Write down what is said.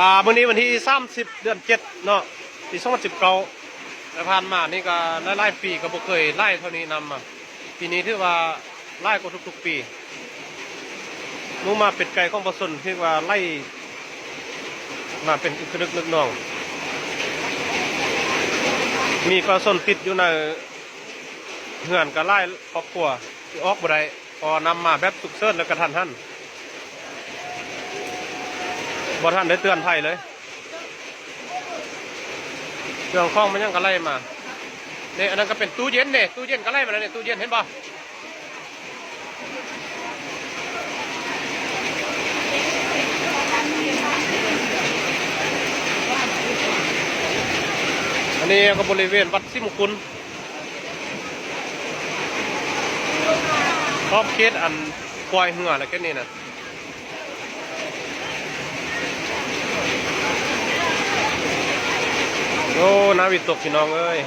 ອ່າ ມື້ນີ້ວັນທີສາມສິບ ເດືອນເຈັດເນາະ ປີສອງພັນສິບເກົ້າ ແຕ່ຜ່ານມານີ້ກໍຫຼາຍໆປີກໍບໍ່ເຄີຍຫຼາຍເທົ່ານີ້ນຳ ປີນີ້ຖືວ່າຫຼາຍກວ່າທຸກໆປີ. ໝູ່ໝາເປັດໄກ່ຂອງປະຊາຊົນຖືວ່າໄຫຼມາເປັນອຶກກະນຶກນຶກໜອງ ມີປະຊາຊົນຕິດຢູ່ໃນເຮືອນກໍຫຼາຍຄອບຄົວ ອອກບໍ່ໄດ້ ເພາະວ່ານຳມາແບບສຸກເສີນ ແລະ ກະທັນຫັນ ບໍ່ທັນໄດ້ເຕືອນໄພເລີຍ. ເຄື່ອງຂອງມັນຫຍັງກໍໄຫຼມາ. ນີ້ ອັນນັ້ນກໍເປັນຕູ້ເຢັນເດ້ ຕູ້ເຢັນກໍໄຫຼມາແລ້ວນີ້ ຕູ້ເຢັນເຫັນບໍ່? ອັນນີ້ກໍບໍລິເວນວັດສີມຸງຄຸນ ຂອບເຂດອັນປ່ອຍເຮືອແລ້ວແຄ່ນີ້ນະ. ໂອ້ ໜ້າວິຕົກພີ່ນ້ອງເອີຍ.